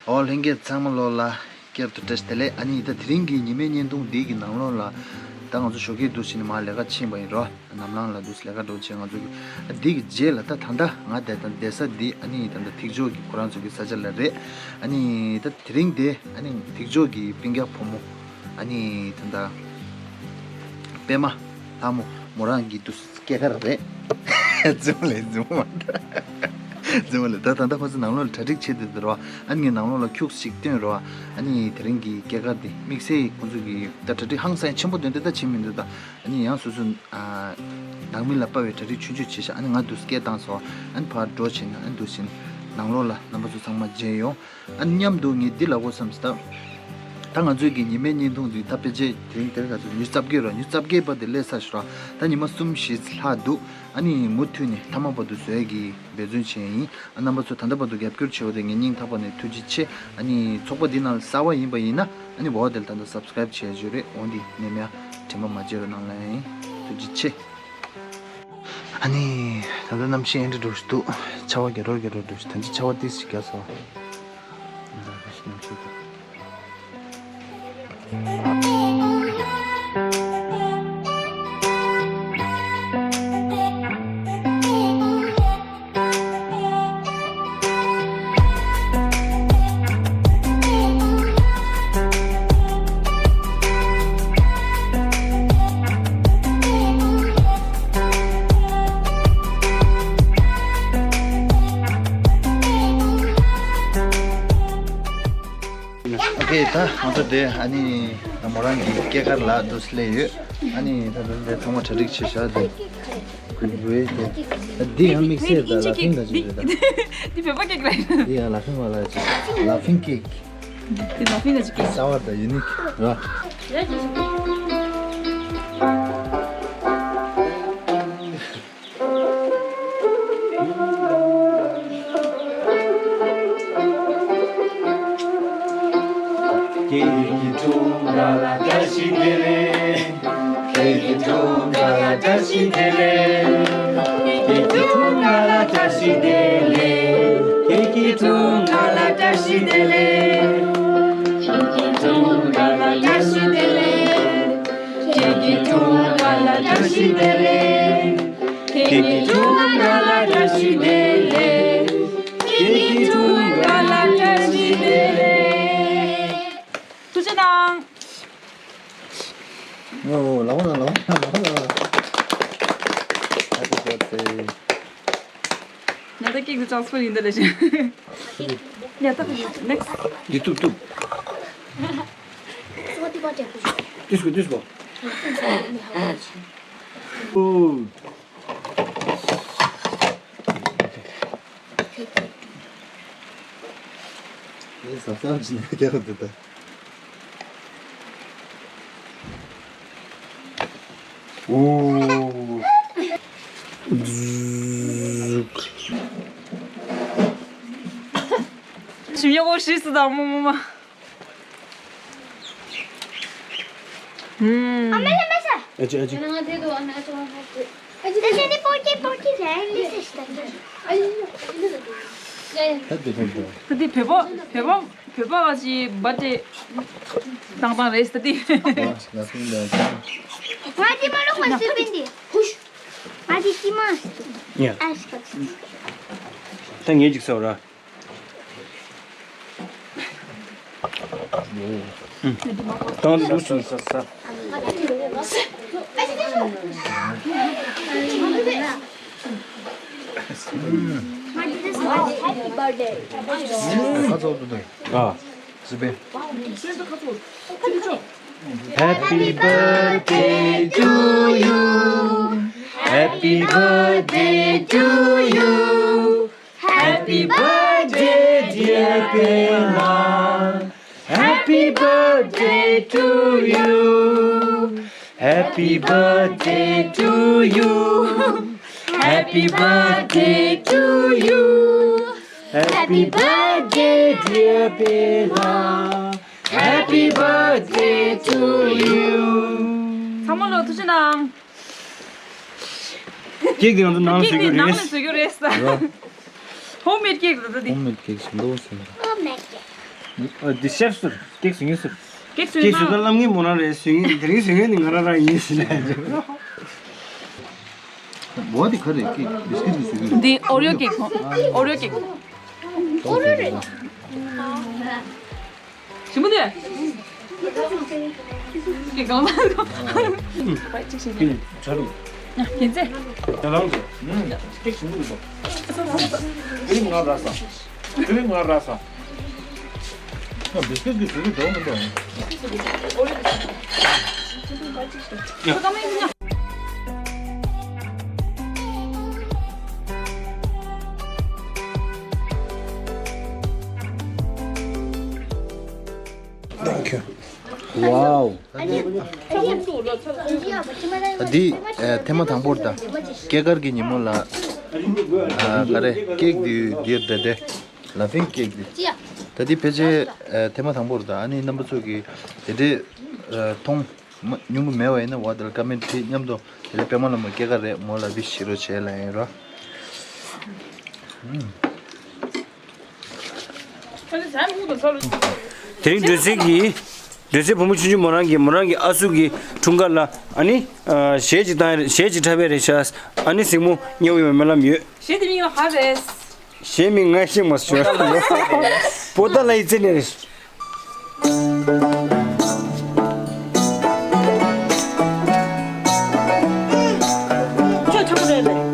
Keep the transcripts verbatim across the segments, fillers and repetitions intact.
ཨོ་ལྷན་རྒྱས་ཚང་མ་ལོ་ལ་བསྐྱར་དུ་བཀྲ་ཤིས་བདེ་ལེགས། ཨ་ནི་ད་དེ་རིང་གི་ཉི་མའི་བརྙན་ཐུང་འདི་གི་ནང་ལོགས་ལ་ད་ང་ཚོ་ཞོགས་ཀས་འདུག་བྱས་ནས་མར་ལས་ཀ་ཕྱིན་པ་ཡིན་རོ། ནམ་ལངས་ལ་འདུག་ལས་ཀ་འགྲོ་བྱས་ང་ཚོ་གི་ཨ་འདི་གི་རྗེས་ལ་ད་ད་ལྟ་ང་བསྡད་ད་བསྡད་ས་འདི་ཨ་ནི་ད་ལྟ་ཐིག་ཇོ་གི་ཁོ་རང་ཚོ་གི་ས་ཆ་ལ་རེད། ཨ་ནི་ད་དེ་རིང་དེ་ཨ་ནི་ཐིག་ཇོ་གི་སྤུན་ཀྱག་བུ་མོ་ཨ་ནི་ད་ལྟ་པད་མ་ལྷ་མོ་མོ་རང་གི་འདུག་སྐྱེས་སྐར་རེད། རྫུན་མ་ལས་རྫུན་མ་མ་འདྲ། རྫུན་མ་ལས་ད་ད་ལྟ་ཁོ་ཚོ་ནང་ལོགས་ལ་གྲ་སྒྲིག་བྱེད་དུས་དེ་རོ། ཨ་ནི་ངས་ནང་ལོགས་ལ་ཁྱུག་ཞིག་སྟོན་རོ། ཨ་ནི་དེ་རིང་གི་སྐྱེས་སྐར་དེ་དམིགས་བསལ་ཁོ་ཚོ་གི་ད་གྲ་སྒྲིག་ཧང་སང་ཆེན་པོ་འདོན་དེ་ད་བྱེད་མི་འདུག་ད་ཨ་ནི་ཡང་སོ་སོ་ནང་མི་ལ་དཔའ་བའི་གྲ་སྒྲིག་ཆུང་ཆུང་བྱེད་ཤག་ཨ་ནི་ང་འདུག་སྐད་བཏང་སོ། ཨ་ནི་ཕར་འགྲོ་བྱས་ན་ཨ་ནི་འདུག་བྱས་ནས་ནང་ལོགས་ལ་རྣམ་པ་ཚོ་ཚང་མ་མཇལ་ཡོང་། ཨ་ནི་མཉམ་དུ་ངས་འདི་ལབ་དགོས་བསམ་སྟབས། ད་ང་ཚོའི་གི་ཉི་མའི་བརྙན་ཐུང་འདི་ད་ཕལ་ཆེར་དེ་རིང་དེ་རིང་ག་ཚོད་ཉི་ཤུ་རྩ་བརྒྱད་ར་ཉི་ཤུ་རྩ་བརྒྱད་པ་དེ་སླེབས་ཚར་ཤག་ར། ད་ཉི་མ་གསུམ་བཞི་ལྷག་འདུག་ཨ་ནི་མུ་མཐུད་ནས་མཐའ་མ་བར་དུ་བཟོ་ཡས་ཀྱི་འབད་བརྩོན་བྱས་ཡིན། ཨ་རྣམ་པ་ཚོ་ད་ལྟ་བར་དུ་རྒྱབ་སྐྱོར་བྱས་པ་དེ་ངས་སྙིང་ཐག་པ་ནས་ཐུགས་རྗེ་ཆེ། ཨ་ནི་ཚོགས་པ་འདི་ནང་གསར་པ་ཡིན་པ་ཡིན་ན་ཨ་ནི་འོ་དེ་ལ་ད་ལྟ་སབ་སི་ཀ་རེབ་བྱས་བརྗོད་རེད། འོ་འདི་ནས་མེད་དྲན་པ་མ་བརྗེད་རོགས་གནང་ལ་ཡིན། ཐུགས་རྗེ་ཆེ། ཨ་ནི་ད་ལྟ་གནམ་གཤིས་ཨེ་འདྲ་འགྲོ་ཞིག་འདུག་ཆར་པ་རྒྱག་རོགས་རྒྱག་རོགས་འགྲོ་ཞིག་ད་ཅི་ཆར་པ་ཏིས་ཞིག་རྒྱག་སོང་། ཨོ་ཁེ། ད་ང་ཚོ་དེ་ཨ་ནི་མོ་རང་གི་སྐྱེས་སྐར་ལ་འདུག་སླེབས་ཡོད། ཨ་ནི་ད་དེ་ཚང་མ་གྲ་སྒྲིག་བྱས་ཤག་དེ། འདི་ཡང་དམིགས་བསལ་དང་ལ་ཕིང་དང་ཅིག་རེད་ད། འདི་བོད་པ་སྐད་རེད། འདི་ཡང་ལ་ཕིང་བ་ལ་ཅིག་ལ་ཕིང་ཀེག་འདི་ལ་ཕིང་ལ་ཅིག་ཀེག་སོར་དང་ཡུ་ནིག་ར། ཁྱེད་ཀྱི་འཁྲུངས་སྐར་ལ་བཀྲ་ཤིས་བདེ་ལེགས། ཁྱེད་ཀྱི་འཁྲུངས་སྐར་ལ་བཀྲ་ཤིས་བདེ་ལེགས། ཁྱེད་ཀྱི་འཁྲུངས་སྐར་ལ་བཀྲ་ཤིས་བདེ་ལེགས། ཁྱེད་ཀྱི་འཁྲུངས་སྐར་ལ་བཀྲ་ཤིས་བདེ་ལེགས། ཁྱེད་ཀྱི་འཁྲུངས་སྐར་ལ་བཀྲ་ཤིས་བདེ་ལེགས། ཁྱེད་ཀྱི་འཁྲུངས་སྐར་ལ་བཀྲ་ཤིས་བདེ་ལེགས། ཁྱེད་ཀྱི་འཁྲུངས་སྐར་ལ་བཀྲ་ཤིས་བདེ་ལེགས། ཁྱེད་ཀྱི་འཁྲུངས་སྐར་ལ་བཀྲ་ཤིས་བདེ་ལེགས། ཐུགས་རྗེ་གནང་། ཨོ་ལགས་ན་ལགས་ན་ལགས་ན། Happy birthday. ཉལ་ཐ་ཀེག་དེ་ཅང་སྤོ་ཡིན་ད་ལས་ཤིང་། ཉལ་ཐ་next. འདི་ཐུབ་ཐུབ། ཏིས་གོ་ཏིས་གོ། ཨོ། ཨེ་ཟབ་ཟབ་ཅིག་ནས་རྒྱག་འདུག་ད། ཨོ། ཞིམ་ཡག་པོ་ཞིག་སུ་དང་མོ་མོ་མ། ཨ་མ་ལ་མ་ས། ཨ་ཅི་ཨ་ཅི། ཨ་ཅི་ཨ་ཅི་པོ་ཀི་པོ་ཀི་རེད་མི་སི་སི་ད། ད་དེ་ད་དེ། ད་དེ་བོད་པ་བོད་པ་བོད་པ་ཨ་ཅི་བར་ཐི་ཌེ་བཏང་བཏང་རེད་ད་དེ། ལ་ལ་ཕིང་ལ་ཕིང་། ང་དེ་མ་ལོག་པ་སུ་བིན་དེ། ཧུཤ། ང་དེ་ཅི་མ་སུ། ཡ། ཨ་ཤི་ཀ། ད་ངས་ཅིག་ཟེར་བ་ར། དང་དུ་སུ། Happy birthday to you. Happy birthday to you. Happy birthday, dear Pema. Happy birthday to you. Happy birthday to you. Happy birthday to you. Happy birthday, dear Pema. Happy birthday to you. ཚང་མ་ལོ་ཐུགས་རྗེ་གནང་། ཀེག་དེ་ང་ཚོ་ནང་ལ་ཀེག་དེ་ནང་ལ་བཟོ་རྒྱུ་རེད། བཟོ་རྒྱུ་རེད་ས། ཧོམ་མེད་ཀེག་རེད་ད་དེ། ཧོམ་མེད་ཀེག་ཞིམ་པོ་ཟེར། ཧོམ་མེད་ཀེག་འདི་ཤེབ་ཟུར་ཀེག་བཟོ་མཁན་ཟུར། ཀེག་བཟོ་ཀེག་བཟོས་ན་བླ་མའི་མོ་རང་རེད། བཟོ་མཁན་དེ་རིང་བཟོ་མཁན་ནི་ང་རང་རང་ཡིན་ཟེར་ནས། འོ་དེ་ག་རེད། ཀེག་བིས་ཀིཊ་བཟོ་མཁན་རེད། འདི་ཨོ་རི་ཡོ་ཀེག་ཨོ་རི་ཡོ་ཀེག་ཨོ་རི་ཡོ་རེད། ཞིམ་པོ་འདུག་ཀེག་གང་ལ། ཀེག་ནི་བྱ་རུ། ཡ་ཁྱེད་ཚེ། ཡ་ལང་ཚེ། ཀེག་ཞིམ་པོ་འདུག་ཀི་རིམ་ང་ར་ས། ཀི་རིམ་ང་ར་ས། ཡ་བིས་ཀིཊ་གི་ཟེར་གི་འདུག་མི་འདུག Thank you. Wow. འདི་ཨ་ཐེངས་མ་དང་པོར་ད་སྐྱེས་སྐར་གྱི་ཉིན་མོ་ལ་ཨ་ག་རེ་ཀེག་འདི་འདིར་བསྡད་དེ་ལ་ཕིང་ཀེག་འདི་ད་འདི་ཕལ་ཆེར་ཨ་ཐེངས་མ་དང་པོར་ད་ཨ་ནི་རྣམ་པ་ཚོ་གིས་དེ་འདྲའི་ཨ་མཐོང་མ་ཉུང་གི་མེད་པ་ཡིན་ན་འོ་དེ་ལ་ཀ་མེན་ཊི་བྲིས་མཉམ་དུ་དེ་ལ་པད་མ་ལྷ་མོ་སྐྱེས་སྐར་རེད་མོ་ལ་བིཤ་བྱེད་རོགས་བྱས་ལ་ཡིན་རོགས། དེ་རིང་སྒྲོལ་སྲས་ཀྱིས་སྒྲོལ་སྲས་བུ་མོ་ཆུང་ཆུང་མོ་རང་གི་མོ་རང་གི་ཨ་སྲུ་གི་འཁྲུངས་སྐར་ལ་ཨ་ནི་གཞས་ཅིག་བཏང་གཞས་ཅིག་འཁྲབ་པའི་རེད་ཤག་ཨ་ནི་གཟིགས་མོ་མཉེས་པོ་ཡོང་བའི་སྨོན་ལམ་ཡོད། གཞས་དེ་མིང་ལ་ག་རེད། གཞས་མིང་ང་ཤེས་མ་སོང་། པོ་ཏཱ་ལའི་བཙེ་ནས་རེད།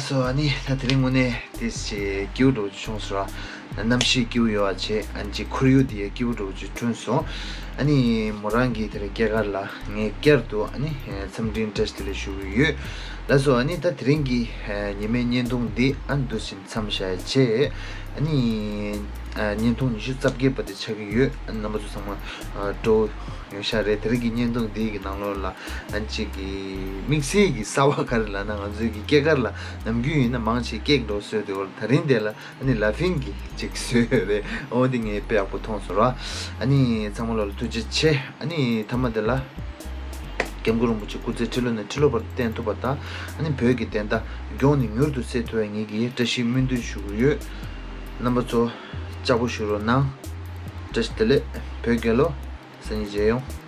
སོ་ཨ་ནི་ད་དེ་རིང་དངོས་གནས་དེ་ཞེ་སྐྱིད་པོ་འདྲ་བོ་ཅིག་བྱུང་སོང་ར། གནམ་གཤིས་སྐྱིད་པོ་ཡོད་པ་བྱས། ཨ་ནི་ཅིག་ཁོར་ཡུག་དེ་ཡང་སྐྱིད་པོ་འདྲ་བོ་ཅིག་བསྐྲུན་སོང་། ཨ་ནི་མོ་རང་གི་དེ་རིང་སྐྱེས་སྐར་ལ་ངས་བསྐྱར་དུ་ཨ་ནི་འཚམས་འདྲིའི་བཀྲ་ཤིས་བདེ་ལེགས་ཞུ་གི་ཡོད། ལགས་སོ། ཨ་ནི་ད་དེ་རིང་གི་ཉི་མའི་བརྙན་ཐུང་འདི་ཨ་ནི་འདུག་སེ་མཚམས་བཞག་བྱས། ཨ་ནི་བརྙན་ཐུང་ཉི་ཤུ་རྩ་བརྒྱད་པ་དེ་ཆགས་ཀྱི་ཡོད། ཨ་ནི་རྣམ་པ་ཚོ་ཚང་མ་སྤྲོ་བོ་ཡོང་ཤག་རེད། དེ་རིང་གི་བརྙན་ཐུང་འདི་གི་ནང་ལོགས་ལ་ཨ་ནི་ཅིག་གི་དམིགས་བསལ་གྱི་གསར་པ་ག་རེ་ལབ་ན། ང་ཚོའི་གི་སྐྱེས་སྐར་ལ་ནམ་རྒྱུན་ཡིན་ན་མང་ཆེ་ཀེག་འདྲ་བོ་བཟོས་དེ་བར་ད་རིང་དེ་ལ་ཨ་ནི་ལ་ཕིང་གི་ཅིག་བཟོས་ཡོད་རེད། འོ་འདི་ངས་དཔེ་ཡག་པོ་མཐོང་སོང་ར། ཨ་ནི་ཚང་མ་ལོ་ལ་ཐུགས་རྗེ་ཆེ། ཨ་ནི་མཐའ་མ་དེ་ལ་སྐྱབས་མགོན་རིན་པོ་ཆེ་སྐུ་ཚེ་ཁྲི་ལོ་ནས་ཁྲི་ལོ་བར་བརྟན་ཐུབ་པ་དང་། ཨ་ནི་བོད་ཀྱི་བདེན་མཐའ་མགྱོགས་ནས་མྱུར་དུ་གསལ་ཐུབ་པའི་ངེད་ཀྱིས་བཀྲ་ཤིས་སྨོན་འདུན་ཞུ་གི་ཡོད། རྣམ་པ་ཚོ་ལྕགས་པོ་བཞུགས་རོགས་གནང་། བཀྲ་ཤིས་བདེ་ལེགས། བོད་རྒྱལ་ལོ། སང་ཉིན་མཇལ་ཡོང་།